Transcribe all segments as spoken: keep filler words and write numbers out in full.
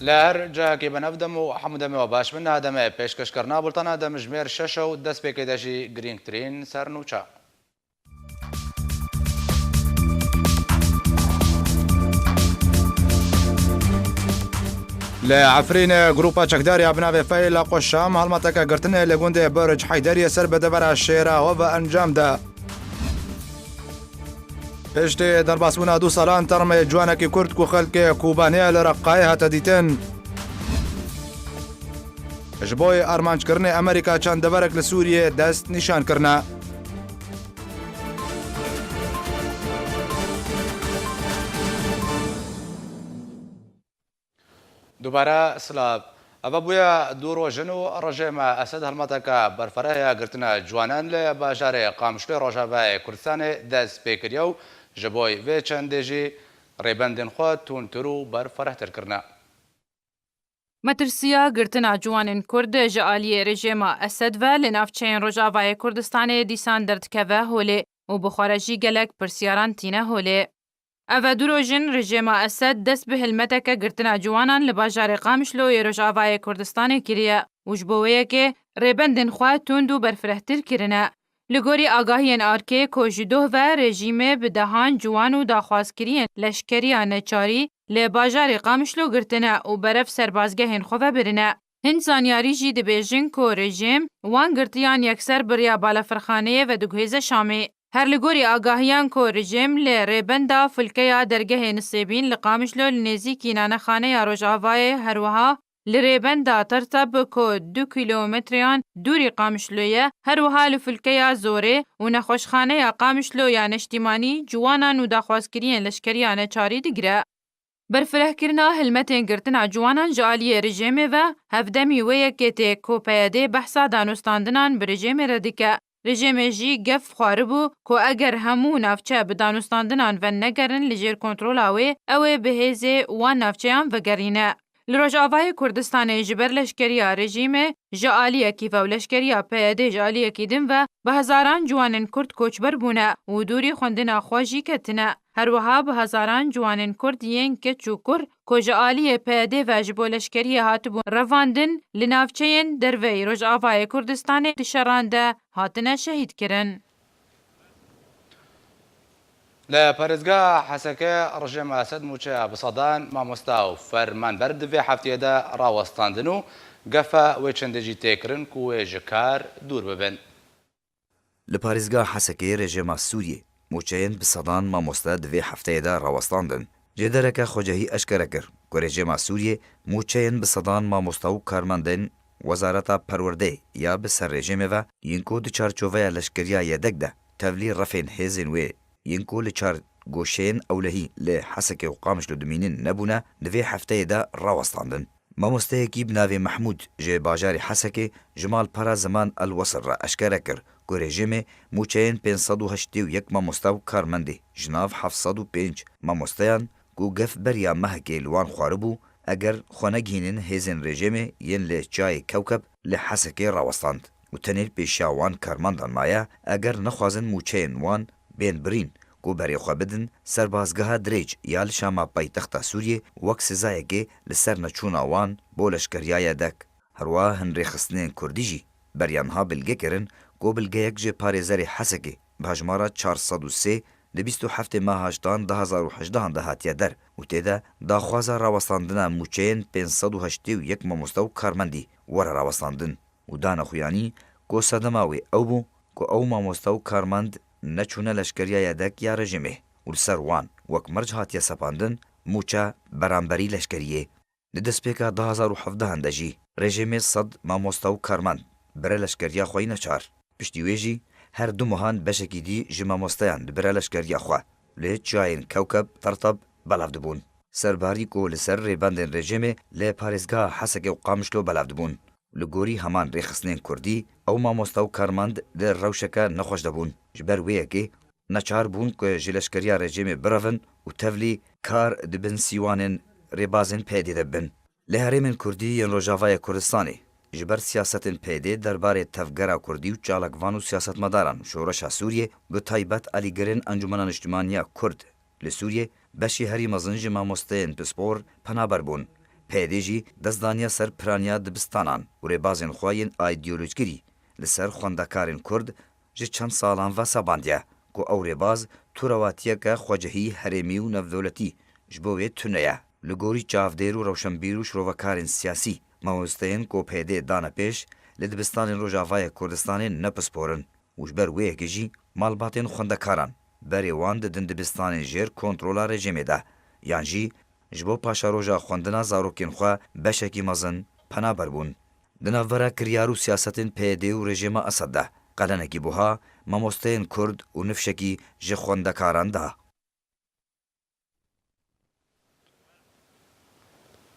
Li her cihekî bi nav dem û hemû demê we baş bin. Niha demê pêşkêşkirina bultana dem ji mêr şeş û destpêkê de jî girîngtirîn sernûçe. Li Efrînê, grupa çekdar ya bi navê Feyla Qoşam helmeteke girtinê li gundê Burc Heyderiyê ser bi devera Şêra Xova encam da. Piştî derbasbûna du salan termê ciwanekî Kurd ku xelkê Kobaniya li Reqayê hate dîtin. Ji bo armanckirinê Amerîka çend deverek li Sûriyê dest nîşan kirine. Dubare silav. Eva bûye du roj in û rejêma Esed helmeteke berfereh ya girtina ciwanan li bajarê Qamişloyê Rojavayê Kurdistanê dest pê kiriye û ji bo vê çendê jî rêbendên xwe tundtir û berferehtir kirine. Metirsiya girtina ciwanên Kurd ji aliyê rejêma Esed ve li navçeyên Rojavayê Kurdistanê dîsan derdikeve holê û bi xwe re jî gelek pirsyaran tîne holê. Ev e du roj in rejêma Esed dest bi hilmeteke girtina ciwanan li bajarê Qamişlo yê Rojavayê Kurdistanê kiriye û ji bo wê yekê rêbendên xwe tund û berfirehtir kirine. Li gorî agahiyên arkê ku ji doh ve rejîmê bi dehan ciwan û daxwazkiriyên leşkeriya neçarî li bajarê Qamişlo girtine û berev serbazgehên xwe ve birine. Hin zanyarî jî dibêjin ku rejîm wan girtiyan yekser bi riya balafirxaneyê vediguhêze Şamê. Her li gorî agahiyan ku rejîm li rêbenda Fulkeya dergehê Nisêbîn li Qamişlo li nêzîkî nanexaneya Rojavayê, her wiha li rêbenda Terteb ku du kîlometreyan dûrî Qamişlo ye, her wiha li Fulkeya Zorê û nexweşxaneya Qamişlo ya Neştîmanî ciwanan û daxwazkiriyên leşkeriya neçarî digire. Berfirehkirina hilmetên girtina ciwanan ji aliyê rejêmê ve, hevdemî wê yekê tê ku P Y D behsa danûstandinan bi rejêmê re dike. Rejêmê jî gef xwaribû ku eger hemû navçe bi danûstandinan venegerin li jêr kontrola wê, ew ê bi hêzê wan navçeyan vegerîne. Li Rojavayê Kurdistanê ji ber leşkeriya rejîmê ji aliyekî ve û leşkeriya P Y D ji aliyekî din ve bi hezaran ciwanên Kurd koçber bûne û dûrî xwendina xwe jî ketine. Her wiha bi hezaran ciwanên Kurd yên keç û kur ku ji aliyê P Y D ve ji bo leşkeriyê hatibûn revandin, li navçeyên derveyî Rojavayê Kurdistanê di şeran de hatine şehîdkirin. Li parêzgeha Hesekê rejêma Esed mûçeya bi sedan mamosta û fermanber di vê hefteyê de rawestandin û gefa wê çendê jî tê kirin ku wê ji kar dûr bibin. Li parêzgeha Hesekê rejêma Sûriyê mûçeyên bi sedan mamoste di vê hefteyê de rawestandin. Jêdereke xwecehî eşkere kir ku rejêma Sûriyê mûçeyên bi sedan mamoste û karmendên Wezareta Perwerdeyê ya bi ser rejêmê ve yên ku di çarçoveya leşkeriya yedek de tevlî refên hêzên wê yên ku li çar goşeyên ewlehî li Hesekê û Qamişlo dimînin nebûne, di vê hefteyê de rawestandin. Mamosteyekî bi navê Mehmûd ji bajarê Hesekê ji malpera Zeman El Wesir re eşkere kir ku rejîmê mûçeyên pênc sed û heştê û yek mamoste û karmendê ji nav heft sed û pênc mamosteyan ku gef beriya mehekê li wan xwaribû, eger xwe negihînin hêzên rejîmê yên li Çiyayê Kewkeb li Hesekê rawestand û tenê li pêşiya wan karmandan maye, eger nexwazin mûçeyên wan bên birîn ku berê xwe bidin serbazgeha dirêj ya li Şama paytexta Sûriyê wek sizayekê li ser neçûna wan bo leşkeriya yedek. Herwiha hin rêxistinên kurdî jî beriya niha bilge kirin ku bilgeyek ji parêzerê Hesekê bi hejmara çar sed û sê di bîst û heftê meha heştan du hezar û hejdehan de hatiye der û tê de daxwaza rawestandina mûçeyên pênc sed û heştê û yek mamoste û karmendî were rawestandin û dane xuyanî ku sedema wê ew bû ku ew mamoste û karmend neçûne leşkeriya yedek ya rejîmê û li ser wan wek merc hatiye sepandin mûçe beramberî leşkeriyê. Di destpêka du hezar û hevdehan de jî rejîmê sed mamoste û karmend bire leşkeriya xwe yî neçar. Piştî wê jî her du mehan beşekî dî ji mamosteyan dibire leşkeriya xwe. Lê çiyayên Kewkeb, Terteb belav dibûn. Serbarî ku li ser rêbendên rejîmê li parêzgeha Hesekê û Qamişlo belav dibûn. Li gorî heman rêxistinên kurdî, ew mamoste û karmend di rewşeke nexweş de bûn. Ji ber wê yekê neçar bûn ku ji leşkeriya rejîmê birevin û tevlî kar di bin sîwanên rêbazên P Y D'ê de bibin. Li herêmên kurdî yên Rojavayê Kurdistanê ji ber siyasetên P Y D'ê derbarê tevgera kurdî û çalakvan û siyasetmedaran û şoreşa Sûriyê, bi taybet alîgirên Encûmena Niştimanî ya Kurd li Sûriyê, beşî herî mezin ji mamosteyên pispor penaber bûn. P Y D jî dest daniye ser piraniya dibistanan û rêbazên xwe yên îdeolojikî li ser xwendekarên Kurd ji çend salan ve sebandiye ku ew rêbaz tûrewatiyeke xwecihî herêmî û navdewletî ji bo wê tune ye. Li gorî çavdêr û rewşenbîr û şirovekarên siyasî, mamosteyên ku P Y D dane pêş, li dibistanên Rojavayê Kurdistanê ne pispor in û ji ber wê yekê jî malbatên xwendekaran berê wan didin dibistanên jêr kontrola rejîmê de, yan jî ji bo paşeroja xwendina zarokên xwe beşekî mezin penaber bûn. Di navbera kiryar û siyasetên P Y D û rejîma Esed de, qelenekî buha mamosteyên Kurd û nifşekî ji xwendekaran da.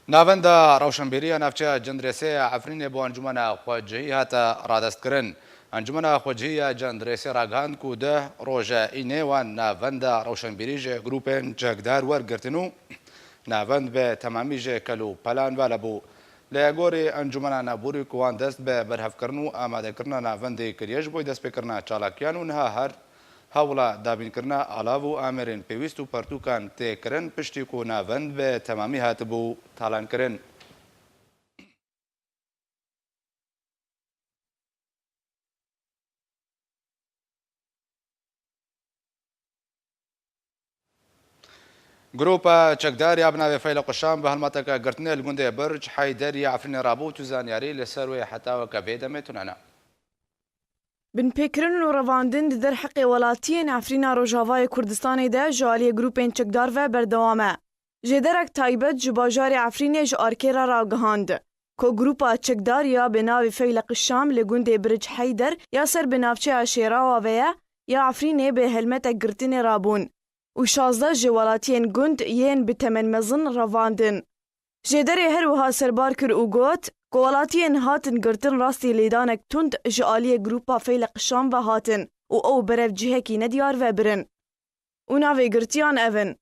Navenda Rewşenbîrî ya Navçeya Cindirêsê ya Efrînê bo Encûmena Xwecihî hate radestkirin. Encûmena Xwecihî ya Cindirêsê ragihand ku deh roje înê wan navenda rewşenbîrî ji grûpên çekdar wergirtin û navend bi temamî ji kel û pelan vala bû. Li gorî Encûmena Nebûrî ku wan dest bi berhevkirin û amadekirina navendê kiriye ji bo destpêkirina çalakiyan û niha her hewla dabînkirina alav û amêrên pêwîst û pertûkan tê kirin, piştî ku navend bi temamî hatibû talankirin. Grûpa çekdar ya bi navê Feyla Quşan bi helmeteke girtinê li gundê Birc Heyder ya Efrînê rabû, tu zanyarî li ser wê heta weke vê demê tune ne. Binpêkirin û revandin di derheqê welatiyên Efrîna Rojavayê Kurdistanê de ji aliyê grûpên çekdar ve berdewam e. Jêderek taybet ji bajarê Efrînê ji arkê re ragihand ku grûpa çekdar ya bi navê Feyleq Şam li gundê Biric Heyder ya ser bi navçeya Şêrawa ve ye, ya Efrînê bi helmetek girtinê rabûn û şazdeh ji welatiyên gund yên bi temen mezin revandin. Jêderê her wiha serbar kir û got ku welatiyên hatin girtin rastî lêdanek tund ji aliyê grûpa Feyleq Şam ve hatin û ew berev cihekî nediyar ve birin. Û navê girtiyan ev in: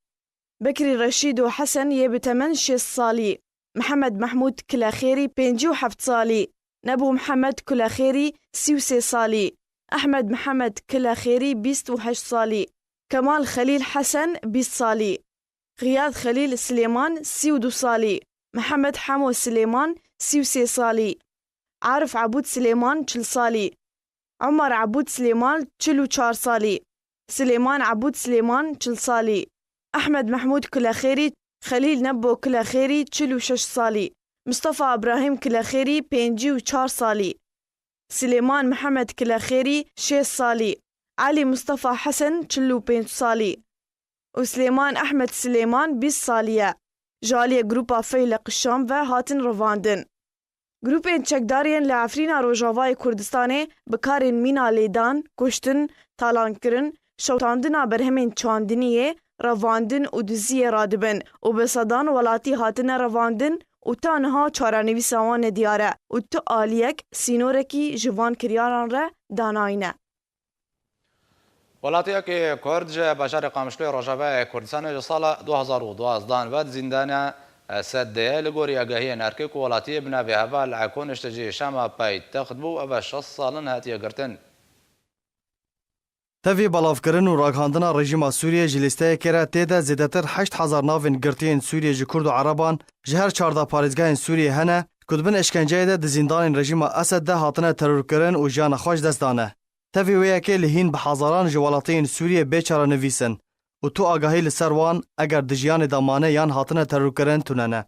Bekrî Reşîd û Hesen yê bi temen şêst salî, Mihemed Mehmûd Kilexêrî pêncî û heft salî, Nebû Mihemed Kulexêrî sî û sê salî, Ehmed Mihemed Kilexêrî bîst û heşt salî, Kemal Xelîl Hesen bîst salî, Xiyad Xelîl Silêman sî û du salî, Mihemed Hemo Silêman sî û sê salî, Arif Ebûd Silêman çil salî, Omar Ebûd Silêman çil û çar salî, Silêman Ebûd Silêman çil salî, Ehmed Mehmûd Kulexêrî, Xelîl Nebbo Kulexêrî çil û şeş salî, Mistefa Ibrahîm Kulexêrî pêncî û çar salî, Silêman Mihemed Kulexêrî şêst salî, Elî Mistefa Hesen çil û pênc salî û Silêman Ehmed Silêman bîst salî ye. Ji aliyê grûpa Feyleq Şam ve hatin revandin. Grûpên çekdar yên li Efrîna Rojavayê Kurdistanê bi karên mîna lêdan, kuştin, talankirin, şewitandina berhemên çandiniyê, revandin û diziyê radibin û bi sedan welatî hatine revandin û ta niha çarenivîsa wan nediyar e û tu aliyek, sînorekî ji van kiryaran re danayîne. Welatiyekî Kurd ji bajarê Qamişloyê Rojavayê Kurdistanê ji sala du hazar û duwazdeh ve di zîndana Esed de ye. Li gorî agahiyên erkê ku welatiyê bi navê Heval Eko niştecî Şama paytext bû, ev e şeş sal in hatiye girtin. Tevî belavkirin û ragihandina rejîma Sûriyê ji lîsteyekê re tê de zêdetir heşt hezar navên girtiyên Sûriyê ji Kurd û Ereban ji her çardeh parêzgehên Sûriyê hene ku di bin eşkenceyê de di zîndanên rejîma Esed de hatine terorkirin û jiyana xwe ji dest dane. Tevî wê yekê li hîn bi hezaran ji welatiyên Sûriyê bê çarenivîs in û tu agahî li ser wan eger di jiyanê de mane yan hatine terorkirin tune ne.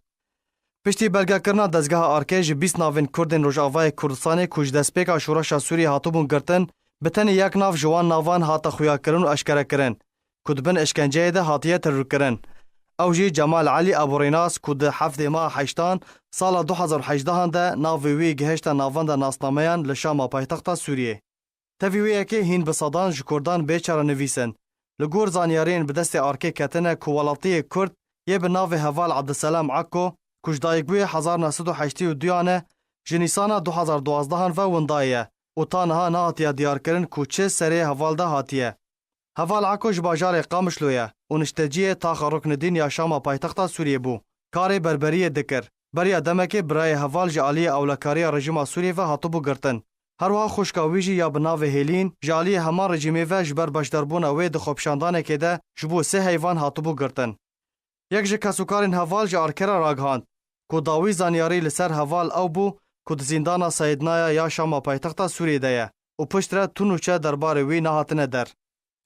Piştî belgekirina dezgeha Arkê ji bîst navên Kurdên Rojavayê Kurdistanê ku ji destpêka şoreşa Sûriyê hatibûn girtin, bi tenê yek nav ji wan navan hate xuyakirin û eşkerekirin ku di bin eşkenceyê de hatiye terorkirin. Ew jî Cemal Elî Ebûrênas ku di heftê meha heştan sala du hezar û hejdehan de navê wî gihişte navenda nasnameyan li Şama paytexta Sûriyê. Tevî wê yekê hîn bi sedan ji Kurdan bê çarenivîs in. Li gor zanyariyên bi destê Arkê ketine ku welatiyê Kurd yê bi navê Heval Abdiselam Akko ku ji dayikbûyê hezar neh sed û heştê û duyan e, ji Nîsana du hezar duwazdehan ve winda ye û ta niha nehatiye diyarkirin ku çi serê Heval de hatiye. Heval Akko ji bajarê Qamişlo ye û nişteciyê Taxa Ruknedîn ya Şama paytexta Sûriyê bû. Karê berberiyê dikir. Beriya demekê birayê Heval ji aliyê ewlekariya rejîma Sûriyê ve hatibû girtin. Her wiha xwişka wî jî ya bi navê Hêlîn ji aliyê heman rejîmê ve ji ber beşdarbûna wê di xwepişandanekê de ji bo sê heyvan hatibû girtin. Yek ji kesûkarên Heval ji Arkê re ragihand, ku dawî zanyarî li ser heval ew bû ku di zîndana Seyidnaya ya Şama paytexta Sûriyê de ye û piştre tu nûçe derbarê wî nehatine der.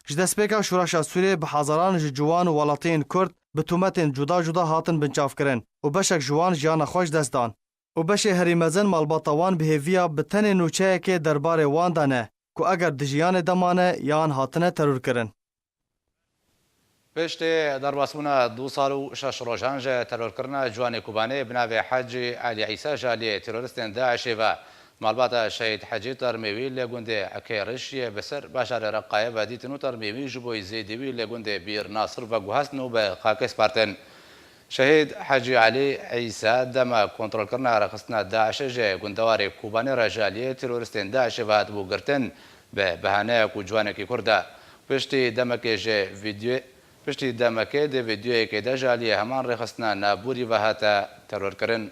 Ji destpêka şoreşa Sûriyê bi hezaran ji ciwan û welatiyên Kurd bi tûmetên cuda cuda hatin binçavkirin û beşek ji wan jiyana xwe ji dest dan. Û beşê herî mezin malbata wan bi hêviya bi tenê nûçeyekê derbarê wan de ne ku eger di jiyanê de mane yan hatine terorkirin. Piştî derbasbûna du sal û şeş rojan ji terorkirina ciwanê Kobanê bi navê Hecî Elî Îsa ji aliyê teroristên DAIŞê ve malbata Şehîd Hecî termê wî li gundê Ekêriş yê bi ser bajarê Reqayê ve dîtin û termê wî ji bo zêdî wî li gundê Bîr Nasir veguhestin û bi xakê spartin. Şehîd Hecî Elî Îsa dema kontrolkirina rêxistina DAIŞê ji gundewarê Kobanê re ji aliyê teroristên DAIŞê ve hatibû girtin bi behaneya ku ciwanekî Kurd e. Piştî demekê ji vîdyoyê, piştî demekê di vîdyoyekê de ji aliyê heman rêxistina Naborî ve hate terorkirin.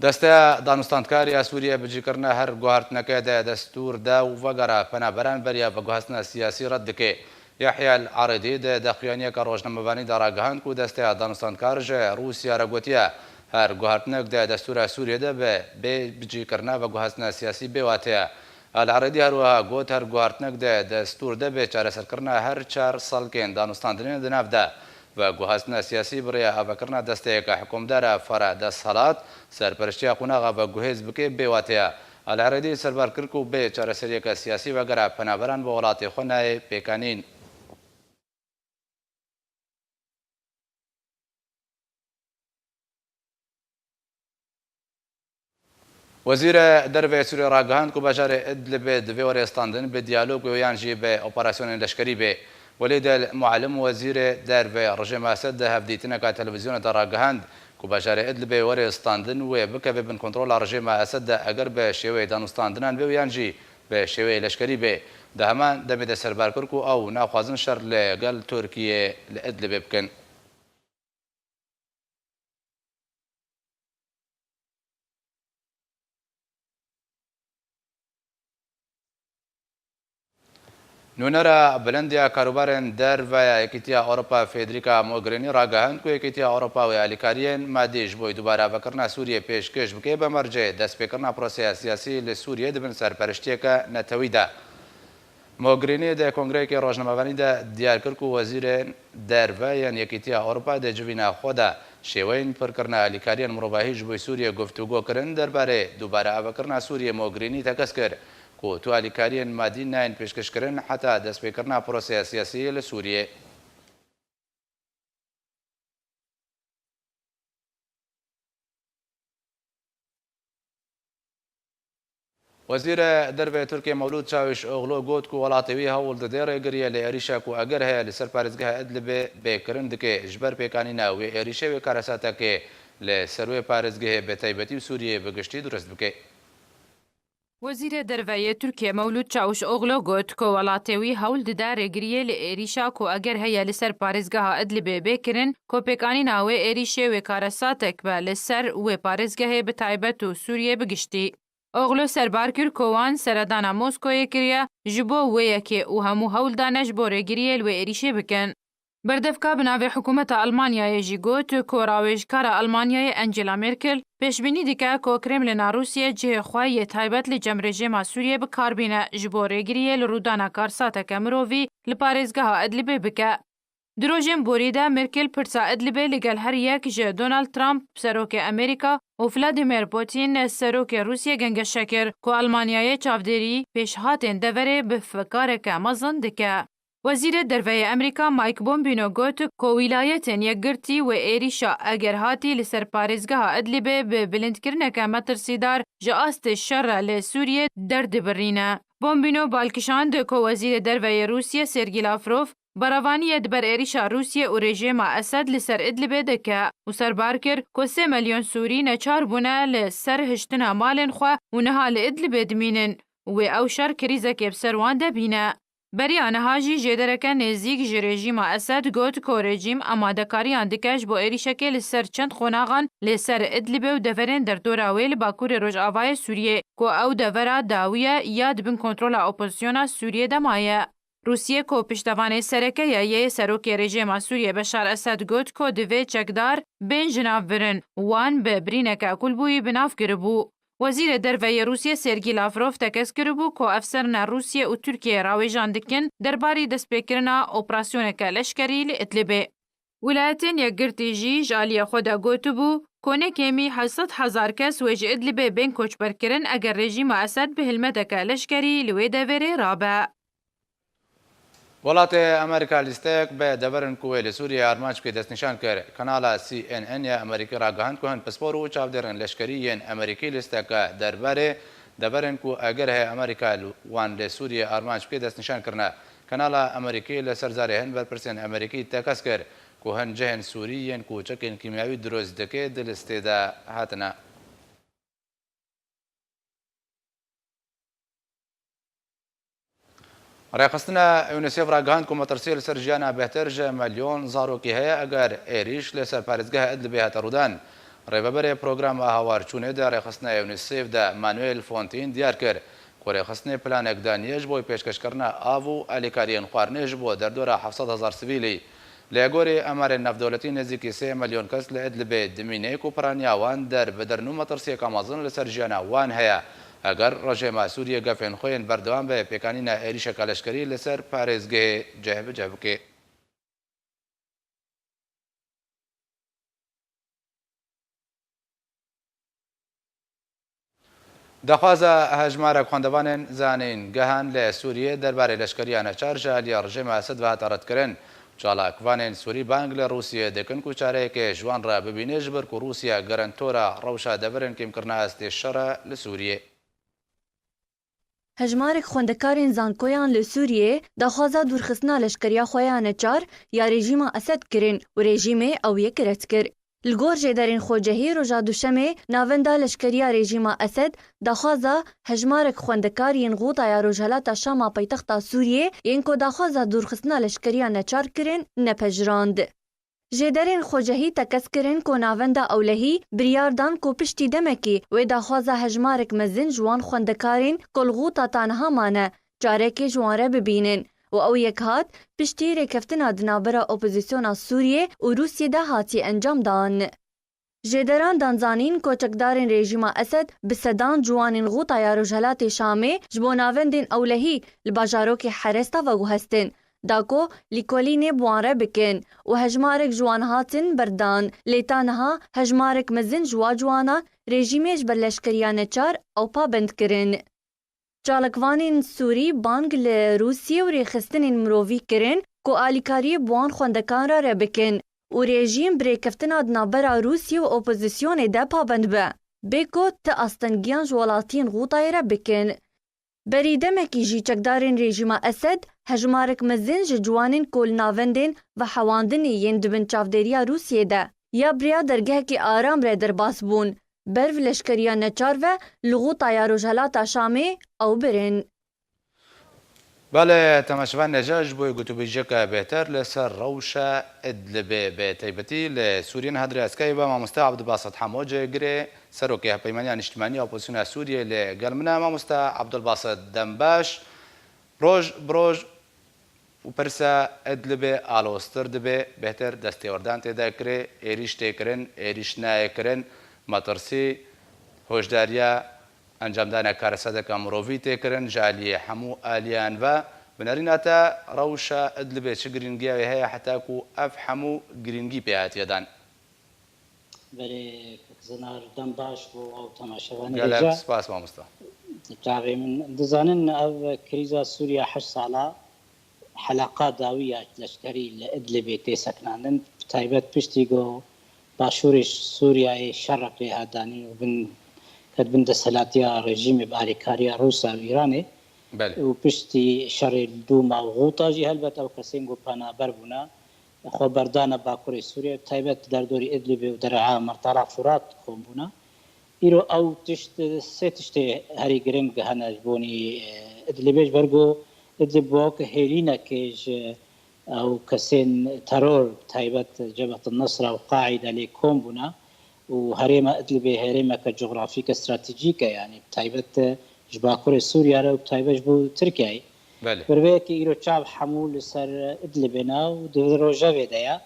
Desteya Danûstandkar ya Sûriyê bi cîkirina her guhertineke di destûr de û vegera penaberan beriya veguhestina siyasî red dike. Yahya El-Arêdî di daxuyaniyeke rojnamevanî de ragihand ku Desteya Danûstandkar ji Rûsya re gotiye, her guhertinek di destûra Sûriyê de bi bê bicîkirina veguhestina siyasî bêwate ye. Al Eredî her wiha got, her guhertinek di destûr de bê çareserkirina her çar salkên danûstandinê di nav de veguhestina siyasî bi rêya avakirina desteyeke hikûmdar a fara desthilat, serperiştiya qonaxa veguhêz bike bêwate ye. Al Eredî serbar kir ku bê çareseriyeke siyasî vegera penaberan bi welatê xwe nayê pêkanîn. Wezîrê Derve yê Sûriyê ragihand ku bajarê Idlibê divê were standin bi diyalog û yan jî bi operasyonên leşkerî be. Welîd El Mualim, wezîrê derve rejîma Esed, di hevdîtineka televîzyonê de ragihand ku bajarê Idlibê were standin wê bikeve bin kontrola rejîma Esed de eger bi şêweyê danûstandinan be û yan jî bi şêweyê leşkerî be. Di heman demê de serbar kir ku ew naxwazin şer li gel Tirkiyê li Idlibê bikin. Nûnera Bilind ya Karûbarên Derve ya Yekîtiya Ewropa Federica Mogherini ragihand ku Yekîtiya Ewropa wê alîkariyên madî ji bo dubare avakirina Sûriyê pêşkêş bike bi mercê destpêkirina proseya siyasî li Sûriyê di bin serperiştiyeke netewî de. Mogherini di kongreyekê rojnamevanî de diyar kir ku wezîrên derve yên Yekîtiya Ewropa di civîna xwe de şêweyên pirkirina alîkariyên mirovahî ji bo Sûriyê guftûgo kirin. Derbarê dubare avakirina Sûriyê Mogherini tekez kir ku tu alîkariyên madî nayên pêşkêşkirin heta destpêkirina proseya siyasî li Sûriyê. Wezîrê Derve Tirkiyê Mewlûd Çawîşoglu got ku welatê wî hewl dide rêgiriyê li êrîşa ku eger heye li ser parêzgeha Idlibê bê kirin dike. Ji ber pêkanîna wê êrîşê wê karesatekê li ser wê parêzgehê bi taybetî û Sûriyeyê bi giştî durust bike. Wezîrê Derve yê Tirkiyê Mewlûd Çawûşoglu got ku welatê wî hewl dide rêgiriyê li êrîşa ku eger heye li ser parêzgeha Idlibê bê kirin, ku pêkanîna wê êrîşê wê karesatek be li ser wê parêzgehê bi taybet û Sûriyê bi giştî. Oglu serbar kir ku wan seredana Moskoyê kiriye ji bo wê yekê û hemû hewl dane ji bo rêgiriyê li wê êrîşê bikin. Berdevka bi navê Hikûmeta Almanyayê jî got ku rawêjkara Almanyayê Angela Merkel pêşbînî dike ku Kremlina Rûsiyê cihê xwe yê taybet li cem rejîma Sûriyê bi kar bîne ji bo rêgiriyê li rûdana karsateke mirovî li parêzgeha Idlibê bike. Di rojên borî de Merkel pirsa Idlibê li gel her yek ji Donald Trump, serokê Amerîka, û Vladimir Putin, serokê Rûsiyê gengeşe kir ku Almanyayê çavdêrî pêşhatên deverê bi fikareke mezin dike. Wezîrê Derve yê Amerîka Mike Pompeo got ku Wîlayetên Yekgirtî wê êrîşa eger hatî li ser parêzgeha Idlibê bi bilindkirineke metirsîdar ji astê şer re li Sûriyê derdibirîne. Pompeo bal kişand ku Wezîrê Derve yê Rûsiyê Sergî Lavrov berevaniyê di ber êrîşa Rûsiyê û rejîma Esed li ser Idlibê dike û serbar kir ku sê milyon Sûrî neçar bûne li ser hiştina malên xwe û niha li Idlibê dimînin. Wê ew şer krîzekê bi ser wan de bîne. Beriya niha jî jêdereke nêzîk ji rejîma Esed got ku rejîm amadekariyan dike ji bo êrîşekê li ser çend qonaxan li ser Idlibê û deverên derdora wê li bakurê rojavayê Sûriyê, ku ew devera dawî ye ya di bin kontrola opozisyona Sûriyê de maye. Rûsiyê ku piştevanê sereke ye yê serokê rejîma Sûriyê Beşar Esed got ku divê çekdar bên ji nav birin, wan bi birîneke kulbûyî bi nav kiribû. Wezîrê Derve yê Rûsiyê Sergî Lavrov tekez kiribû ku efserina Rûsiyê û Tirkiyeyê rawêjan dikin derbarî destpêkirina operasyoneke leşkerî li Idlibê. Wilayetên Yekgirtî jî ji aliyê xwe de gotibû ku ne kêmî heşt sed hezar kes wê ji Idlibê bên koçberkirin eger rejîma Esed bi hilmeteke leşkerî li wê deverê rabe. Welatê Amerîka lîsteyek bi deverên ku wê li Sûriyeyê armanc bike destnîşan kir. Kanala C N N ya Amerîkî ragihand ku hin pispor û çavdêrên leşkerî yên Amerîkî lîsteke derbarê deverên ku eger heye Amerîka li, wan li Sûriyeyê armanc bike destnîşan kirine. Kanala Amerîkî li ser zarê hin berpirsên Amerîkî tekez kir ku hin cihên Sûrî yên ku çekên kîmyawî dirust dike di listê de hatine. Rêxistina UNICEF ragihand ku metirsiyê li ser jiyana bêhtir ji milyon zarokî heye eger êrîş li ser parêzgeha Idlibê hate rûdan. Rêveberê programa hawarçûnê di rêxistina UNICEF de Manuel Fontin diyar kir ku rêxistinê planek daniye ji bo pêşkêşkirina av û alîkariyên xwarinê ji bo derdora heft sed hezar sivîlî. Li gorî emarên navdewletî nêzîkî sê milyon kes li Idlibê dimîne ku piraniya wan derbidirin û metirsiyeke mezin li ser jiyana wan heye. Eger rejîma Sûriyê gefên xwe yên berdewam bi pêkanîna êrîşeke leşkerî li ser parêzgehê cih bi cih bike. Daxwaza hejmarek xwendevanên zanîngehan li Sûriyê derbarê leşkeriya neçar ji aliyê rejîma Esed ve hate redkirin. Çalakvanên Sûrî bang li Rûsiyê dikin ku çareyekê ji wan re bibîne, ji ber ku Rûsya garantora rewşa deverên kêmkirina astê şer e li Sûriyê. Hejmarek xwendekarên zankoyan li Sûriyê daxwaza dûrxistina leşkeriya xwe ya neçar ya rejîma Esed kirin û rejîmê ew yek red kir. Li gor jêderên xwecehî, roja Duşemê navenda leşkeriya rejîma Esed daxwaza hejmarek xwendekar yên Xûta ya Rojhelata Şama paytexta Sûriyê yên ku daxwaza dûrxistina leşkeriya neçar kirin nepejirand. Jêderên xwecehî tekez kirin ku navenda ewlehî biryar dan ku piştî demekî wê daxwaza hejmarek mezin ji wan xwendekarên ku li Xûta ta niha mane, çarekê ji wan re bibînin û ew yek hat piştî rêkeftina di navbera opozîsyona Sûriyê û Rûsiyê de hatiye encam dan. Jêderan dan zanîn ku çekdarên rejîma Esed bi sedan ciwanên Xûta ya Rojhelatê Şamê ji bo navendên ewlehî li bajarokê Heresta veguhestin, da ku lîkolînê bi wan re bikin û hejmarek ji wan hatin berdan, lê ta niha hejmarek mezin ji wa ciwana rejîmê ji ber leşkeriya neçar ew pabend kirin. Çalakvanên Sûrî bang li Rûsiyê û rêxistinên mirovî kirin ku alîkariyê bi wan xwendekan re re bikin û rejîm bi rêkeftina di navbera Rûsiyê û opozîsyonê de pabend be, bê ku ti astengiyan ji welatiyên Xûtayê re bikin. Berî demekî jî çekdarên rejîma Esed hejmarek mezin ji ciwanên ku li navendên vehewandinê yên di bin çavdêriya Rûsiyê de ya bi rêya dergehekî aram re derbas bûn, ber bi leşkeriya neçar ve li Xûta ya Rojhelata Şamê ew birin. Belê, temaşevanên hêja, ji bo gotûbêjiyeke bêhtir li ser rewşa Idlibê, bi taybetî li Sûriyê niha di rêya Skype ve mamoste Abdulbasit Hemo cihgirê serokê Hevpeymaniya Niştimanî ya Opozisyona Sûriyê li gel min e. Mamoste Abdulbasit, dem baş. Roj bi roj û pirsa Idlibê aloztir dibe, bêhtir destêwerdan tê de kirê, êrîş tê kirin, êrîş nayê kirin, metirsî, hoşdariya encamdana karesedeke mirovî tê kirin ji aliyê hemû aliyan ve. Bi nerîna te rewşa Idlibê çi girîngiya wê heye heta ku ev hemû girîngî pê hatiye dan? Belê, kek Zinar, dem baş bo ew temaşevanê Gelek hêja. Spas, mamosta. Çavê min dizanin, ev krîza Sûriya heşt sala helaqa dawî ya leşkerî li Idlibê tê sekinandin. Bi taybet piştî ku başûrê Sûriyayê şerek lê hat danîn û bin, ket bin desthilatiya rejîmê bi alîkariya Rûsya û Îranê. Belê. Û piştî şerê li Dûma û Xûta jî helbet ew kesên ku penaber bûne, xwe berdane Bakurê Sûriyê, bi taybet derdorî Idlibê û dereha Mertala Furat kom bûne. Îro ew tişt, sê tiştê herî giring hene ji bonî, e, Idlibê, ji ber ku Idlib wek hêlînekê ji ew kesên teror, bi taybet Cebhet Nusra û Qaîde lê kom bûne û herêma Idlibê herêmeke cografîke stratejîk e, yanî bi taybet ji Bakurê Sûriye re û bi taybet ji bo Tirkiyeyê. Belê. Bi rêveyekê îro çav hemû li ser Idlibê ne û di rojevê de ye.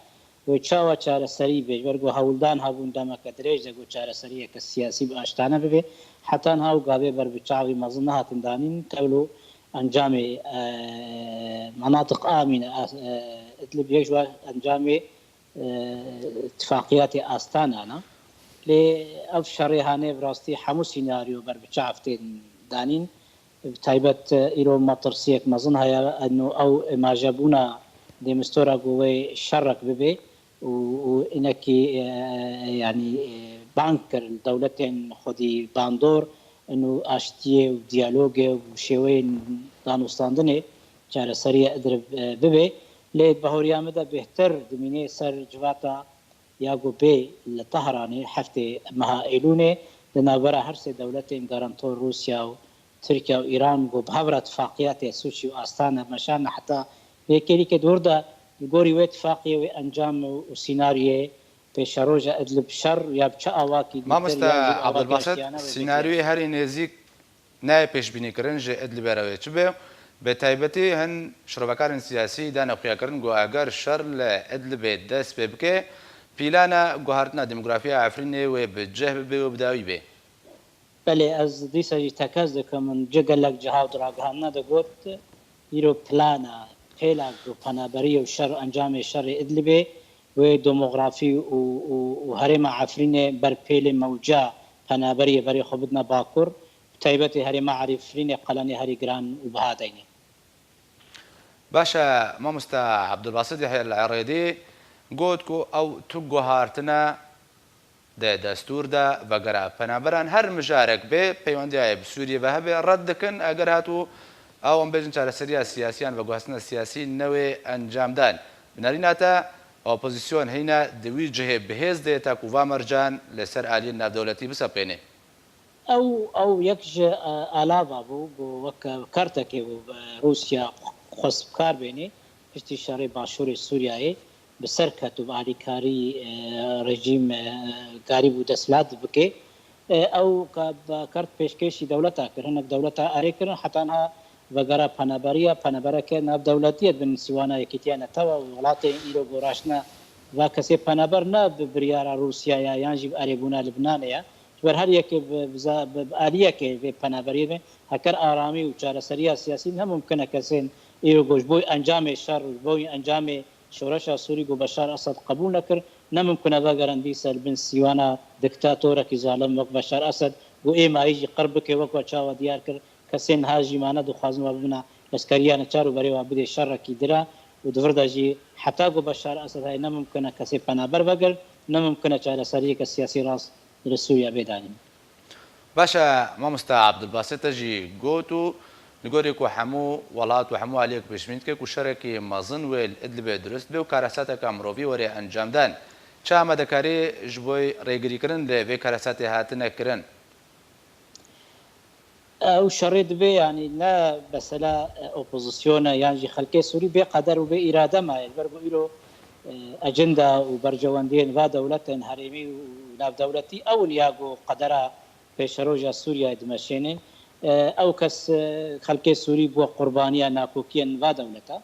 Wê çawa çareserî bê? Ji ber ku hewldan hebûn demeke dirêj de ku çareseriyeke siyasî bi aştane bibe. Heta niha û gavê ber bi çavî mezin nehatin danîn. Tewlo encamê, e, menatiq amîne, e, Idlib yek ji wan encamê, e, tifaqiyatê Astana ne. Lê ev şerê hane bi rastî hemû sînaryo ber bi çav tên danîn. Bi taybet, e, îro metirsiyek mezin heye, eno ew imajebûna Demistora ku wê şerek bibe û, û inekî, e, yanî, e, bang kir li dewletên xwedî bandor, eno aştiyê û diyalogê û şêweyên danûstandinê çareseriya Idlib, e, bibe. Lê bahoriya min de bêhtir dimîne ser civata ya ku bê li Tehranê heftê meha Eylûnê di navbera her sê dewletên garantor Rûsya û Tirkiye û Îran ku bi hev re tifaqiyatê Sûçî û Astana meşandine heta vê kêlîkê di wir de li gorî wê tifaqiyê wê encam û, û sînaryoyê pêşeroja Idlib şer ya bi çi awakî dîtir Mamoste yan jî bi awakî Abdulbasit, aştiyane wê sînaryoyê herî nêzîk nayê pêşbînîkirin ji Idlibê re wê çi be. Bi taybetî hin şirovekarên siyasî dane xuyakirin ku eger şer li Idlibê dest pê bike, plana guhartina demografiya Efrînê wê bi cih bibe û bi dawî bê. Belê, ez dîsa jî tekez dikim, min ci gelek ciha û di ragihandina de got, îro plana, pêla ku penaberiyê û şer, encamê şerê Idlibê wê demografî û, û, û herêma Efrînê ber pêlê mewca penaberiyê berê xwe bidine Bakur, bi taybetî herêma Efrînê qelenê herî giran û biha deyne. Baş e, mamoste Abdulbasit Yahya El-Erêdî got ku ew tu guhartine di destûr de vegera penaberan her mijarek bê peywendiya bi Sûriyê ve hebe red dikin, eger hatû ew em bêjin çareseriya siyasî yan veguhestina siyasî newê encamdan. Bi nerîna te, opozîsyon heyne di wî cihê bihêz dê te ku va mercan li ser aliyên navdewletî bisepêne. Ew, ew yek ji, e, alava bû, bû weke kertekê bû, e, Rûsya xwest bi kar bênê, piştî şerê başûrê Sûriyeyê bi ser ket û bi alîkarî, e, rejîm, e, karî bû desthilat bike. E, ew ka-, be-, kert pêşkêşî dewleta kir, hinek dewleta erê kirin, heta niha vegera peneberiya, penebereke navdewletî ye di bin sîwana Yekîtiya Netewa û welatê îro goraştine va kesê peneber ne bi biryara Rûsyaya yan jî bi erêbûna Libnanê ye. Ji ber her yekê bi, bi za-, bi, bi aliyekê vê penaberiyê be, heker aramî û çareseriya siyasî ne mumkin e kesên îro ku ji bo encamê şer û ji bo encamê şoreşa Sûrî ku Beşar Esed qebûl nekir, ne mumkin e vegerin dîsa li bin sîwana diktatorekî zalim wek Beşar Esed û êmayî jî qir bike wek we çawa diyar kir, kesên niha jî mane dixwazin we bibine leskeriya neçar û berê we bidê şerekî dira û di vir de jî heta ku Beşar Esed heye ne mumkin e kesê penaber vegirin, ne mumkin e çareseriyeke siyasî rast li Sûriye bê danîn. Baş e, mamoste Abdulbasit, te jî got û li gorî ku hemû welat û hemû aliyek pêşbîn dike ku şerekî mezin wê li Idlibê dirust be û karesateke mirovî were encamdan. Çi amadekarî ji bo rêgirîkirin li vê karesatê hatine kirin? Ew şerê dibe, yanî ne mesela, e, opozîsyona yan jî xelkê Sûrî bê qeder û bê îrade maye. Ji ber ku îro, e, ecenda û berjewendiyên va dewletên herêmî û navdewletî ew in ya ku qedera pêşeroja Sûriyeyê dimeşênin. E, ew kes, e, xelkê Sûrî bû qurbaniya nakokiyên va dewleta.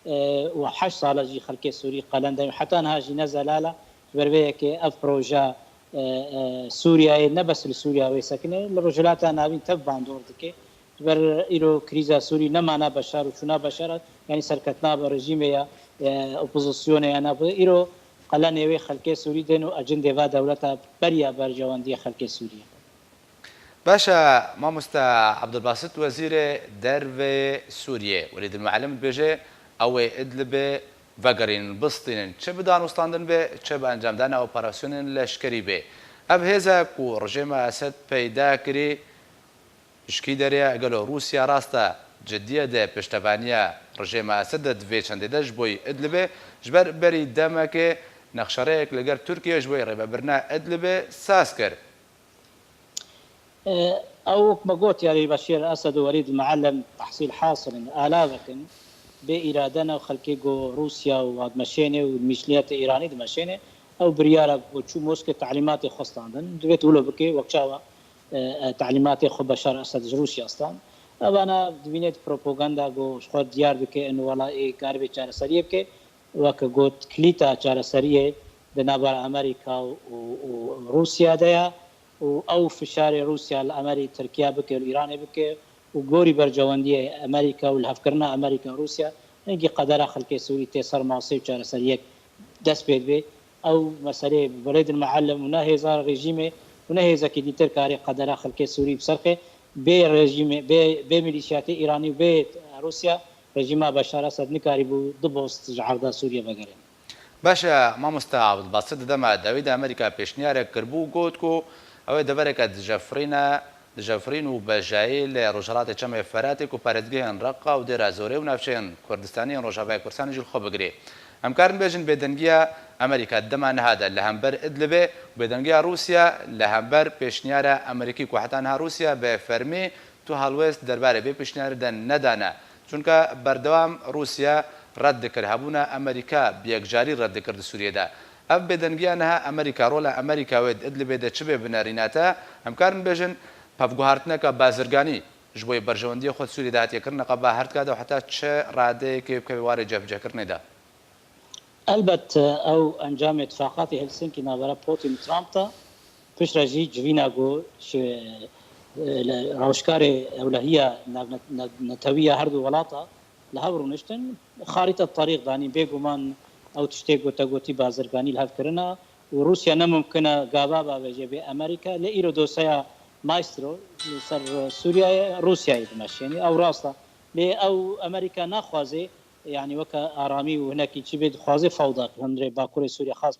E, û heşt sal e jî xelkê Sûrî qelen de, heta niha jî ne zelal e. Ji ber vê yekê ev proje, e, e, Sûriyeyê ne bes li Sûriya wê sekine, li Rojhilata Navîn tev bandor dike. Ji ber îro krîza Sûrî ne mana Beşar û çûna Beşar e, yanî serketina bi rejîmê ya, e, opozisyonê ya ne bi. Îro qelenê wê xelkê Sûrî tên û ecindê va dewleta beriya berjewendiyê xelkê Sûrî ye. Baş e, mamoste Abdulbasit, Wezîrê Derve Sûriyê, Welîd Muallim dibêje, ew ê Idlibê vegerînin, bistînin, çi bi danûstandin be, çi bi encamdana operasyonên leşkerî be. Ev hêze ku rejîma Esed peyda kirî, ji kî derê ye? Gelo Rûsya rast e, ciddiye de piştevaniya rejîma Esed de di vê çendê de ji bo Idlibê, ji ber berî demekê nexşereyek li gel Tirkiye ji bo rêvebirina Idlibê saz kir. E, ew wek me got, yanî Beşîr Esed û Welîd Muallim tehsîl hasil in, alavek in, bê îrade ne, xelkê ku Rûsya û dimeşêne û mîşliyetê Îranî dimeşêne, ew biryara ku çû Moskê telîmatê xwe standin, divê tu wilo bike, wek çawa, e, e, telîmatê xwe Beşar Esed ji Rûsya stand. Evana divîne di propaganda ku ji xwe diyar bike, ên wela ê karibê çareseriyê bike. Weke got, kilîta çareseriyê di navbera Amerîka û, û Rûsya de ye û ew fişarê Rûsya li Emerî-, Tirkiye bike, li Îranê bike û gorî berjewendiyê Amerîka û lihevkirina Amerîka û Rûsya, hingî qedera xelkê Sûrî tê ser masê û çareseriyek dest pê dibe. Ew meseleyê Welêdil Muallim û ne hêza rejîmê û ne hêzekî dîtir karê qedera xelkê Sûrî bi ser xê. Bê rejîmê, bê, bê milîşiyatê Îranî û bê Rûsya, rejîma Beşar Esed nikarîbû du post ji erda Sûriyê vegerê. Baş e, mamoste Abdulbasit, di dema dawî de Amerîka pêşniyarek kiribû, got ku ew ê devereke dijefirîne, dijefirîn û bejayî li Rojhilatê Çemê Feratê ku parêzgehên Reqa û Dêra Zorê û navçeyên Kurdistanî yên Rojavayê Kurdistanê jî li xwe bigirê. Em karin bêjin bêdengiya Amerîka di dema niha de li hember Idlibê û bêdengiya Rûsya li hember pêşniyara Amerîkî ku heta niha Rûsya bi fermî tu helwêst derbarê vê pêşniyarê de nedane. Çunka berdewam Rûsya red dikir, hebûna Amerîka bi yekcarî red dikir di Sûriyê de. Ev bêdengiya niha Amerîka, rola Amerîka wê di Idlibê de çi bê binerîne te? Em karin bêjin, pevguhartineke bazirganî ji bo yê berjewendiyê xwe di Sûriyê de hatiye kirin, li qeba her tika de û heta çi radeyekê bikeve warê cebcehkirinê de? Elbet, ew encamê tifaqatê Helsinkî navbera Putin û Trump de, piştre jî civîna ku ji, e, li rewşkarê ewlehiya navne-, ne-, netewî ya her du welata li hev rûniştin, xarîta terîq danî. Bêguman ew tiştê ku te gotî bazirganî li hev kirina û Rûsya ne mimkin e gava bavêje bê Amerîka. Lê îro dosyeya Maestro li ser Sûriyeyê Rûsyayê dimeşênî. Ew rast e. Lê ew Amerîka naxwaze, yanî weke aramî û hinekî çî bê, dixwaze fewda hundirê Bakurê Sûriye xas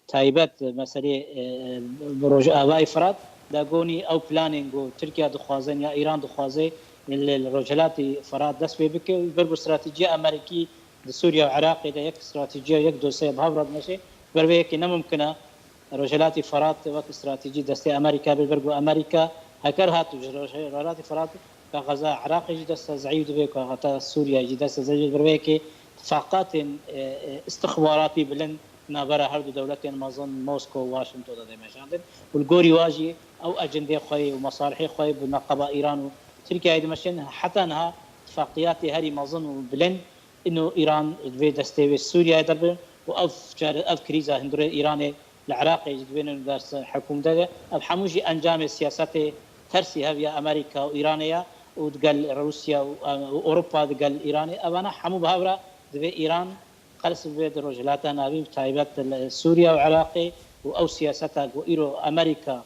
taybet meselê, e, e, Rojavayê Firat, de gonî ew planên ku Tirkiye dixwazin ya Îran dixwaze li, li Rojhilatî Firat dest pê bike û ji ber ku stratejiya Amerîkî di Sûriye û Iraqê de yek stratejiya, yek dosyeya bi hev re dimeşe, ji ber vê yekê ne mimkin e Rojhilatî Firat wek stratejî destê Amerîka bê, ji ber ku Amerîka heker hat û ji Roj-, Rojhilatî Firat kaxeza Iraqê jî dest zeyîf dibe, kaxeta Sûriye jî dest zeyîf dibe. Bi vê yekê tifaqatên, e, e, istixbaratî bilind navbera her du dewletên mezin Mosko û Washington de dê meşandin û li gorî wa jî ew ecendê xwe yê û mesalihê xwe yê bi meqeba Îran û Tirkiyeyê dimeşin. Heta niha tifaqiyatê herî mezin û bilind ino Îran di vê destê wê Sûriyeyê de bin û ev çare-, ev krîza hundirê Îranê li Iraqê jî di vê nû ders hikûmetê de. Ev hemû jî encamê siyasetê tersî hev ya Amerîka û Îranê ye û digel Rûsya û, û Ewropa digel Îranê. Evana hemû bi hev re divê Îran qels bibe di Rojhilata Navîn, bi taybet li Sûriye û Iraqê û ew siyaseta ku îro Amerîka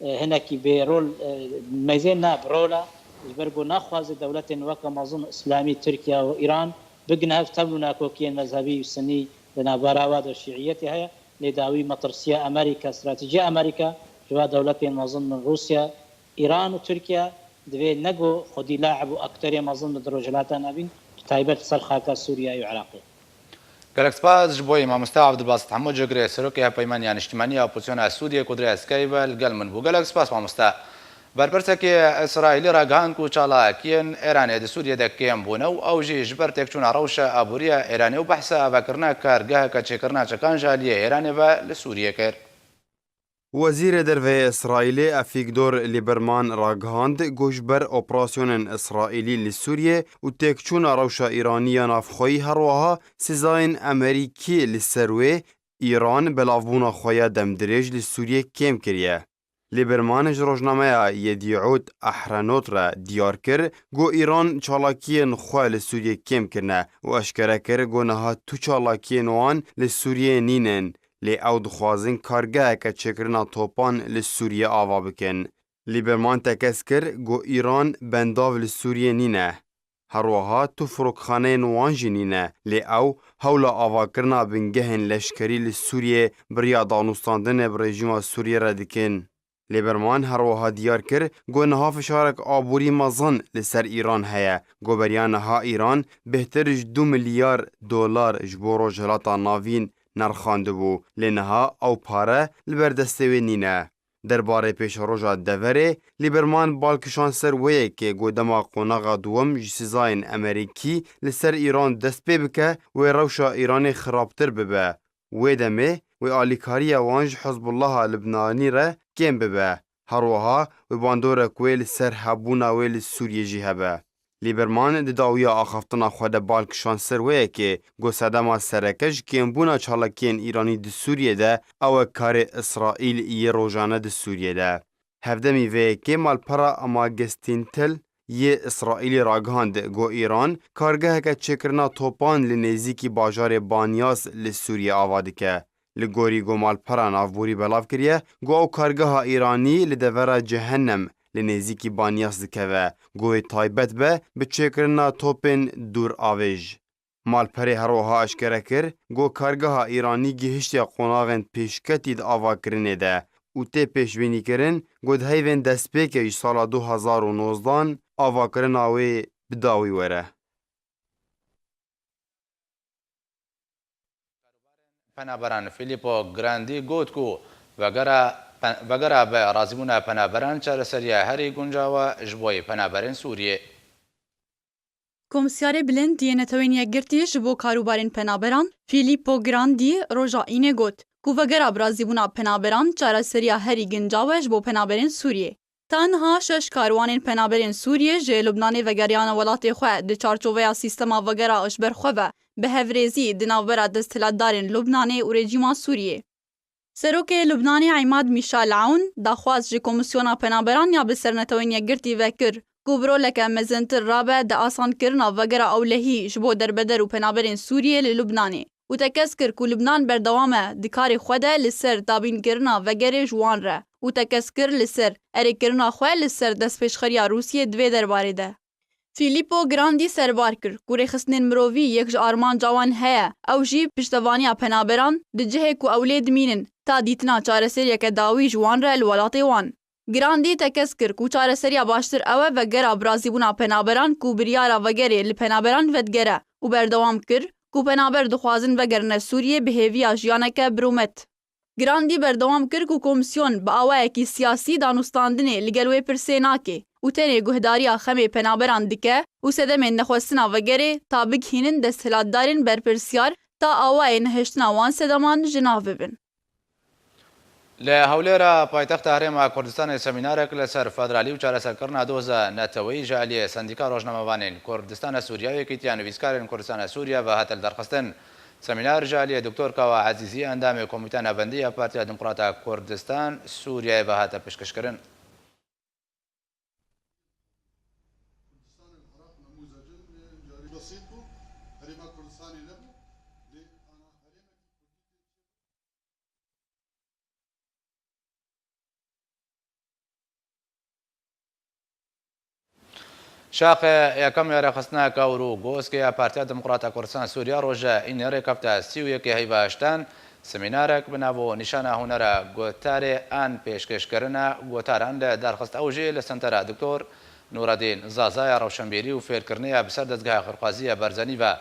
e, hinekî bê rol, e, mêzên ne bi rol e, ji ber ku naxwaze dewletên weke mezin Îslamî, Tirkiye û Îran bigine hev tevl û nakokiyên mezhebî û sunî di navbera wa de şîiyetê heye, lê dawî metirsiya Amerîka, stratejiya Amerîka ji va dewletên mezin bin Rûsya, Îran û Tirkiye divê ne ku xwedî laib û aktorê mezin bin di Rojhilata Navîn, bi taybet li ser xaka Sûriye û Iraqê. Gelek spas ji bo yê mamoste Abdulbasit Hemo Cigirê, serokê Hevpeymaniya Niştimanî ya Opozisyona Sûriyê ku di rêya Skype ve li gel min bû. Gelek spas mamoste. Berpirsekî Îsraîlî ragihand ku çalakiyên Îranê di Sûriyê de kêm bûne û ew jî ji ber têkçûna rewşa aborî ya Îranê û behsa avakirina kargeheke çêkirina çekan ji aliyê Îranê ve li Sûriyê kir. Wezîrê Derve yê Îsraîlê Efîgdor Lîberman ragihand ku ji ber operasyonên Îsraîlî li Sûriyê û têkçûna rewşa Îranî ya navxweyî, her wiha sîzayên Amerîkî li ser wê, Îran belavbûna xwe ya demdirêj li Sûriyê kêm kiriye. Lîberman ji rojnameya Yedîût Ehrenot re diyar kir ku Îran çalakiyên xwe li Sûriyê kêm kirine û eşkere kir ku niha tu çalakiyên wan li Sûriyê nînin. Lê ew dixwazin kargeheke çêkirina topan li Sûriyê ava bikin. Lîberman tekez kir ku Îran bendav li Sûriyê nîne. Her wiha tu firokxaneyên wan jî nîne, lê ew hewla avakirina bingehên leşkerî li Sûriyê bi riya danûstandinê bi rejîma Sûriyê re dikin. Lîberman her wiha diyar kir ku niha fişarek aborî mezin li ser Îran heye ku beriya niha Îran bêhtir ji du milyar dolar ji bo Rojhilata Navîn nerxandibû, lê niha ew pare li ber destê wê nîne. Derbarê pêşeroja deverê, Lîberman bal kişand ser wê yekê ku dema qonaxa duwem ji sîzayên Amerîkî li ser Îran dest pê bike, wê rewşa Îranê xirabtir bibe. Wê demê wê alîkariya wan ji Hizbullaha Libnanî re kêm bibe. Her wiha wê bandorek wê li ser hebûna wê li Sûriyê jî hebe. Lîberman di dawiya axaftina xwe de bal kişand ser wê yekê, got sedema sereke ji kêmbûna çalakiyên Îranî di Sûriyê de ew e karê Îsraîl yê rojane di Sûriyê de. Hevdemî vê yekê malpera Amagestîntil yê Îsraîlî ragihand, got Îran kargeheke çêkirina topan li nêzîkî bajarê Banyas li Sûriyê ava dike. Li gorî ku malpera navborî belav kiriye, ku ew kargeha Îranî li devera Cehennem li nêzîkî Banyas dikeve, ku wê taybet be bi çêkirina topên dûravêj. Malperê her wiha eşkere kir, ku kargeha Îranî gihiştiye qonaxên pêşketî di avakirinê de û tê pêşbînîkirin, ku di heyvên destpêkê ji sala du hezar û nozdan avakirina wê bi dawî were. Penaberan Filippo Grandi got ku vegera, pe-, vegera bi razîbûna penaberan çareseriya herî guncaw e ji bo yê penaberên Sûriyê. Komîsyarê Bilind yê Netewên Yekgirtî ji bo karûbarên penaberan Filippo Grandi roja Înê got ku vegera bi razîbûna penaberan çareseriya herî gincaw e ji bo penaberên Sûriyê. Ta niha şeş karwanên penaberên Sûriyê ji Lubnanê vegeriyane welatê xwe di çarçoveya sîstema vegera ji ber xwe ve bi hevrêzî di navbera desthilatdarên Lubnanê û rejîma Sûriyê. Serokê Lubnanê Îmad Mîşal Awn daxwaz ji Komîsyona Penaberan ya bi ser Netewên Yekgirtî ve kir ku bi roleke mezintir rabe di asankirina vegera ewlehî ji bo derbeder û penaberên Sûriyê li Lubnanê. Û tekez kir ku Lubnan berdewam e di karê xwe de li ser dabînkirina vegerê ji wan re û tekez kir li ser erêkirina xwe li ser destpêşxeriya Rûsiyê di vê derbarê de. Filippo Grandi serbar kir ku rêxistinên mirovî yek ji armanca wan heye, ew jî piştevaniya penaberan di cihê ku ew lê dimînin, ta dîtina çareseriyeke dawî ji wan re li welatê wan. Grandi tekez kir ku çareseriya baştir ew e vegera bi razîbûna penaberan ku biryara vegerê li penaberan vedigere û berdewam kir ku penaber dixwazin vegerine Sûriyê bi hêviya jiyaneke bi rûmet. Grandi berdewam kir ku komîsyon bi awayekî siyasî danûstandinê li gel wê pirsê nake û tenê guhdariya xemê penaberan dike û sedemên nexwestina vegerê ta bigihînin desthilatdarên berpirsiyar ta awayê nehiştina wan sedeman ji nav bibin. Li Hewlêra paytexta Herêma Kurdistanê semînarek li ser federalî û çareserkirina doza neteweyî ji aliyê Sendîka Rojnamevanên Kurdistana Sûriye û Yekîtiya Nivîskarên Kurdistana Sûriye ve hate lidarxistin. Semînar ji aliyê Doktor Kawa Ezîzî, endamê Komîteya Navendî ya Partiya Demokrata Kurdistan Sûriyeyê ve hate pêşkêşkirin. Şaxê yekem ya rêxistina Kawir û Goskê ya Partiya Demokrata Kurdistan Sûriye roja Înê rêkefta sî û yekê heyva heştan semînarek bi nav û nîşana hunera gutarê an pêşkêşkirina gutaran li dar xist. Ew jî li Sentera Doktor Nûredîn Zaza ya Rewşenbîrî û Fêrkirinê ya bi ser Dezgeha Xêrxwazî ya Barzanî ve.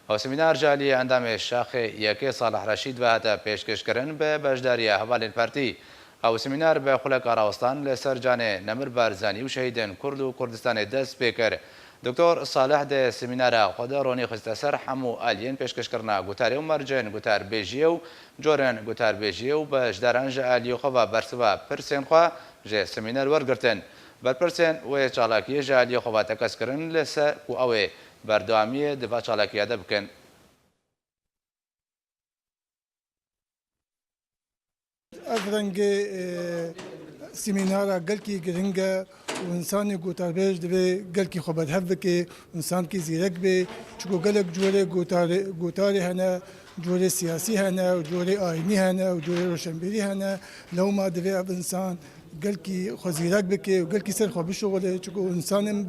Ew semînar ji aliyê endamê Şaxê Yekê Salih Reşîd ve hate pêşkêşkirin bi beşdariya hevalên partî. Ew semînar bi xuleka rawestan li ser canê Nemir Barzanî û şehîdên Kurd û Kurdistanê dest pê kir. Doktor Salih di semînara xwe de ronî xiste ser hemû aliyên pêşkêşkirina gutarê û mercên gutarbêjiyê û corên gutarbêjiyê û beşdaran ji aliyê xwe ve bersiva pirsên xwe ji semîner wergirtin. Berpirsên wê çalakiyê ji aliyê xwe ve tekez kirin li ser ku ew ê berdewamiyê di va çalakiya de bikin. Ev rengê, e, semînara gelkî giring e û însanê gotarbêj divê gelkî xwe berhev bike, însankî zîrek bê. Çiko gelek corê gotarê, gotarê hene, corê siyasî hene û corê ayînî hene û corê roşenbîrî hene. Lewma divê ev însan gelkî xwe zîrek bike û gelkî ser xwe bişuxile. Çiko însanên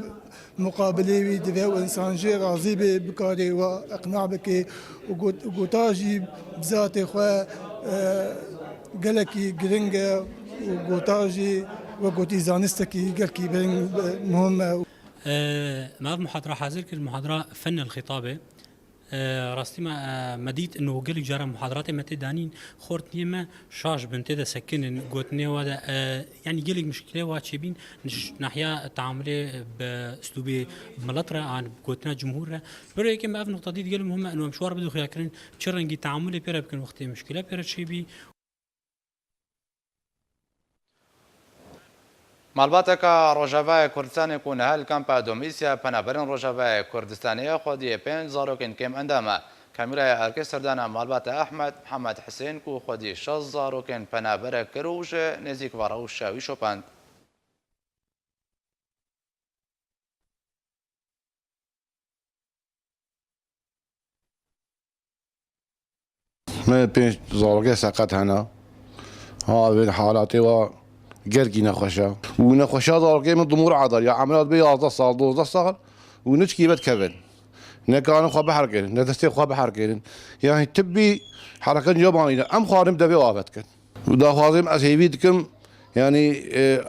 muqabilê wî divê ew însan jê razî bê, bikarê we iqna bike û got-, gotar jî bi zatê xwe, e, gelekî giring e û gotar jî wek gotî zanistekî gelkî giring, e, muhim e. E, me ev muhadra hazir kir, muhadra Fen el Xîtab e. E, rastî me, e, me dît, ino gelek cara muhadaratê me tê danîn, xortiyê me şaş bin, tê de sekinin, gotinê wa de, e, yanî gelek muşkilê wa çêbîn, niş-, nahiya teamulê bi uslûbê milet re, an gotina cumhur re. Piro yekê me ev nuqta dît, gelek muhim e, ino em şwar bidin xuya kirin, çi rengî teamulê pê re bikin, wextê muşkile pê re çêbî. Malbateka Rojavayê Kurdistanê ku niha li kampa Domîsya penaberên Rojavayê Kurdistanê ye, xwediyê pênc zarokên kêm endam e. Kamîraya erkê serdana malbata Ehmed Mihemed Hisên ku xwedî şeş zarokên penaberê kir û ji nêzîk va rewşa wî şopand. Me pênc zarokê seqet hene. Ha, vê halatê wa gelkî nexweş e. Û nexweşa zarokê min dumûr adar ya, emela dibe yazdeh sal, dozdeh sal û niçkî vedikevin. Ne kanê xwe biherkêrin, ne destê xwe biherkêrin. Yanî tibbî hereketin cobanî ne. Em xwarin devê wa vedikin. Û daxwazê min ez hêvî dikim, yanî, e,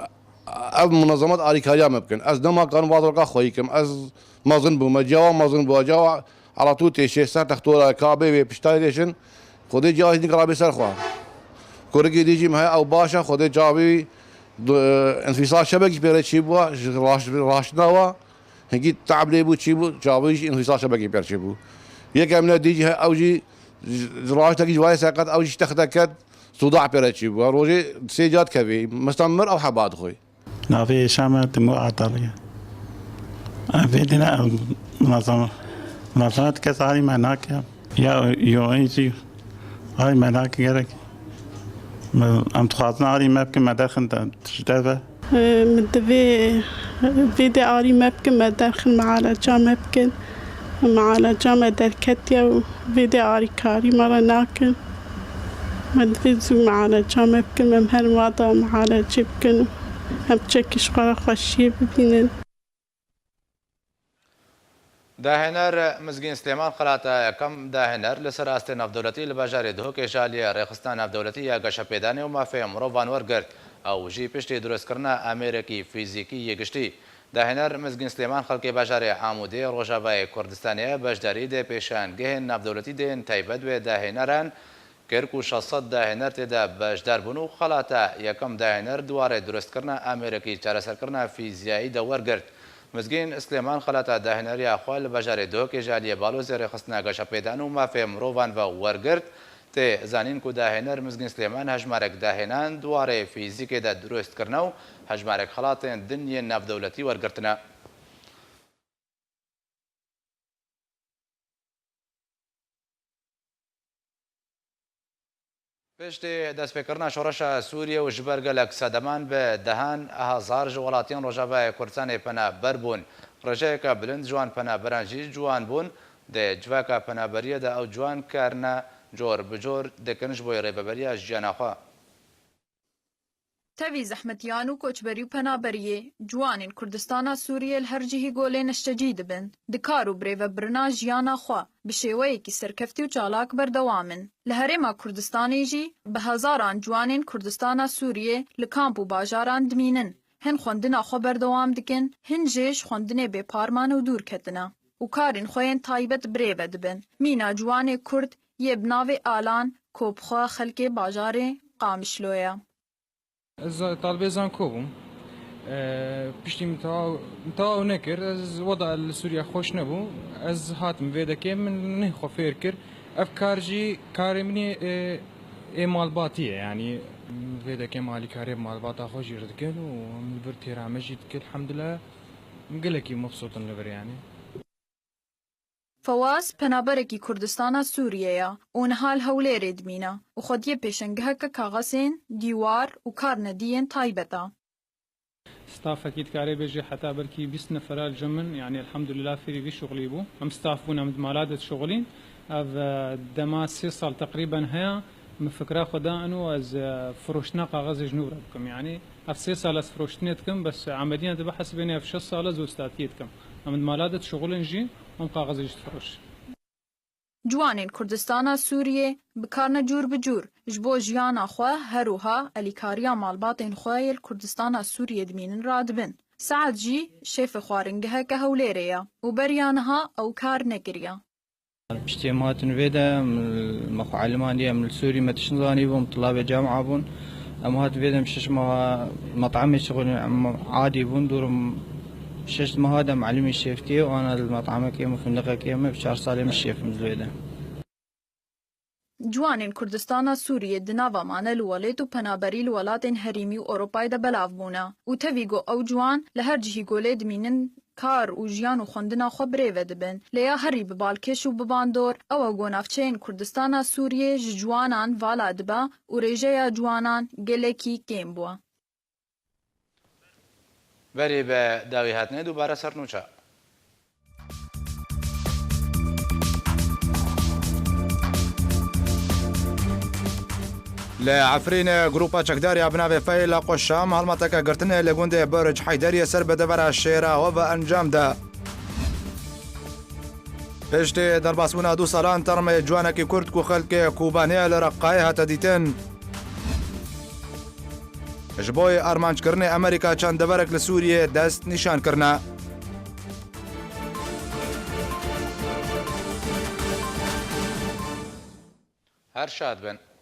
ev munezemet alîkariya me bikin. Ez nema karim vazirka xweyî kim. Ez mezin bûme, ciya wan mezin bû, ciya wan elatû têşê ser textora kabê wê piştayê têşin. Xwedê ciya hîn rabê ser xwe. Kurikê dî jî me heye ew baş e, Xwedê çavê wî, e, enfîsal şebekî pêre çî bû, ji raş-, raştina wa, hingî te'b lê bû, çî bû, çavê wî jî enfîsal şebekî pêre çî bû. Yek emine dî jî he, ew jî ji, ji raştekî ji wayê seqet, ew jî ji texte ket, suda pêre çî bû. Rojê sê cat kevî, mistan mir ew heba dixwî. Navê êşa me Timû Adalî ye. Em vê dîne ev munazemet, munazemet kes alî me nake. Ya yo jî alî me nake gerek. Em dixwazin alî me bikin, me derxin de, tişt de ve. Min divê vê de alî me bikin, me derxin, mialeca me bikin. Mialeca me derketiye û vê de alîkarî me re nakin. Me divê zû mialeca me bikin, em her wada mialecê bikin û em çekî ji xwe re xweşiyê bibînin. Dahêner Mizgîn Silêman xelata yekem dahêner li ser astê navdewletî li bajarê Duhokê ji aliyê Rêxistina Navdewletî ya Geşepêdanê û Mafê Mirovan wergirt. Ew jî piştî dirustkirina amêrekî fîzîkî yê giştî. Dahêner Mizgîn Silêman xelkê bajarê Amûdê Rojavayê Kurdistanê ye, beşdarî di pêşangehên navdewletî de yên taybet wê dahêneran kir ku şeş sed dahêner tê de beşdar bûn û xelata yekem dahêner di warê dirustkirina amêrekî çareserkirina fîziyayî de wergirt. Mizgîn Silêman xelata dahêneriya xwe li bajarê Duhokê ji aliyê Balozê Rêxistina Geşepêdan û Mafê Mirovan ve wergirt. Tê zanîn ku dahêner Mizgîn Silêman hejmarek dahênan di warê fîzîkê de dirust kirine û hejmarek xelatên din yên navdewletî wergirtine. Piştî destpêkirina şoreşa Sûriyê û ji ber gelek sedeman bi dehan hezar ji welatiyên Rojavayê Kurdistanê penaber bûn. Rêjeyeke bilind ji wan penaberan jî ciwan bûn. Di civaka penaberiyê de ew ciwan karine cor bi cor dikin ji bo rêveberiya jiyana xwe. Tevî zehmetiyan û koçberî û penaberiyê, ciwanên Kurdistana Sûriyê li her cihî golê neştecî dibin, di kar û birêvebirina jiyana xwe bi şêweyekî serkeftî û çalak berdewam in. Li Herêma Kurdistanê jî bi hezaran ciwanên Kurdistana Sûriyê li kamp û bajaran dimînin, hin xwendina xwe berdewam dikin, hin jî ji xwendinê bêpar man û dûr ketine û karên xwe yên taybet birêve dibin. Mîna ciwanê Kurd yê bi navê Alan ku bi xwe xelkê bajarê Qamişlo ye. Ez talibê zanko bûm. E, piştî min tewa, min tewa nekir. Ez weda li Sûriye xweş nebû. Ez hatim vê dekê, min neh xwe fêr kir. Ev kar jî karê min ê, ê, ê malbatî ye. Yanî vê dekê em alîkariyê bi malbata xwe jî dikin û em li vir têra me jî dikin. Elhamdulillah, em gelekî mebsût in li vir yanî. Fewaz penaberekî Kurdistana Sûriyê ye û niha li Hewlêrê dimîne û xwediyê pêşengeheke kaxezên, dîwar û karnediyên taybet e. Stafekî dikarê bêjî heta belkî bîst nefera li cem min, yanî elhamdulillah fêrî vî şuxulî bû. Em staf bûn, em di mala de dişuxulîn. Ev, e, dema sê sal teqrîben heye, min fikra xwe da eno ez, e, firoştina kaxezê ji nû re bikim. Yanî ev sê sal ez firoştinê dikim, bes amediyan dibe hesibêne ev şeş sal ez ustatiyê dikim. Em di mala de dişuxulin jî, em kaxezê jî difiroşin. Ciwanên Kurdistana Sûriyê bi karne cûr bi cûr ji bo jiyana xwe her wiha elîkariya malbatên xwe yê li Kurdistana Sûriyê dimînin radibin. Saet jî şêfê xwaringeheke Hewlêrê ye û beriya niha ew kar nekiriye. Piştî em hatin vê de, em, me xwe elimandiye, em li Sûrî me tişt nizanîbû, em tulabê camia bûn. Em hatin vê de em şeş meha metamê şixulin, em adî bûn, dûr em şeş meha de em elimî şêftiyê û ana li metamekê me, fundiqekê me, bi çar salê min şêf im li vê de. Ciwanên Kurdistana Sûriyê di nava mane li welêt û penaberî li welatên herêmî û Ewropayê de belav bûne û tevî ku ew ciwan li her cihî ku lê dimînin kar û jiyan û xwendina xwe birêve dibin. Lê ya herî bi balkêş û bi bandor ew e ku navçeyên Kurdistana Sûriyê ji ciwanan vala dibe û rêjeya ciwanan gelekî kêm bûye. Berê bi dawî hatinê dubare ser nûça. Li Efrînê, grûpa çekdariya bi navê Feyla Qoşam helmeteke girtinê li gundê Burc Heyderiyê ser bi devera Şêra Ava encam da. Piştî derbasbûna du salan termê ciwanekî Kurd ku xelkê Kobaniyê li Reqayê hate dîtin. Ji bo armanckirinê Amerîka çend deverek li Sûriyê dest nîşan kirine. Her şad bin.